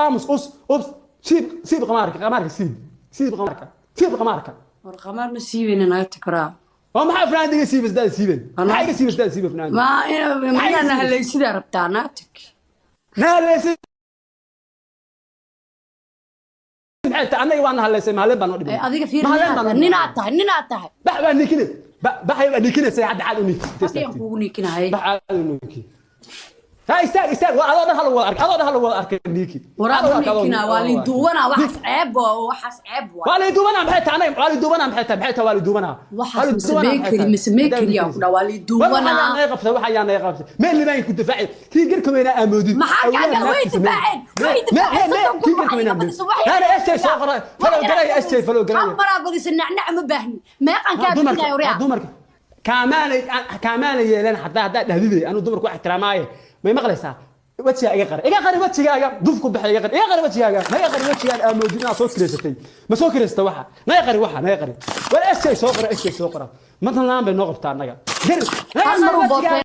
Aamus, us, us. Siib, siib qamaarka, qamaarka siib, siib qamaarka, siib qamaarka. War qamaar ma siibeyna, naga takaraa. Waa maxaa fanaanada iga siiba sidaad siiben? Maxaa iga siiba sidaad siiba fanaanada? Ma inaan halaysidaa rabtaa? Naga tag. Nahaleysay maxay tahay? Annaga waa nahaleysay, mahaleen baa noo dhibay. Adiga fiir, Mahaleen baa noo dhibay. ninaad tahay, ninaad tahay. Bax, waa niikine. Baxay, waa niikinaysa hadda, caad u niiki. Fadhiyaan kuugu niikinahay. Bax, caad u niiki. Ha, istaag, istaag. Waa adoo dhan hal wada arkay, adoo dhan hal wada arkay, niiki. Waraa Adoo arkay, adoo niikinaa, waa wada lii arkay. duubanaa. Waxaas ceeb waa, waxaas ceeb waa. Waa lii duubanaa maxay tahay? Anaga waa lii duubanaa maxay tahay? Maxay tahay waa lii duubanaa? Waxaas Waa lii ma duubanaa samey maxay kari, tahay? ma samey kari aan ku dhaha, waa lii duubanaa. Waxaa naga qabtay, waxaa yaa naga qabtay. Meel libaan ku difaacay kii garka weynaa aamoodin. Maxaa kaaga? Way difaaceen, way difaaceen. Kii 30,000 garka weynaa waxaa iga badisa, wax aamoodin. Hana SJ soo qoray, follow garay, SJ follow garay. Hal maraa badisa, nacnac ma baahni. Meeqan kaa bixinaya, waryaa? Dumarka kaamaana yeelan hadaa haddaa dhahdiday. Anuu dumarku wax ixtiraamaaye, may maqlaysaa? Wejigaa iga qari, iga qari wejigaaga, dufku baxay. Iga qari, iga qari wejigaaga, naga qari wejigaan. Aamoodin inaad soo kireysatay, ma soo kireysata waxa? Naga qari waxa, naga qari. War SJ soo qora, SJ soo qora. Matalaan bay noo qabtaa annaga. Gari, naga Hal qari mar uu wejigaaga. bootay.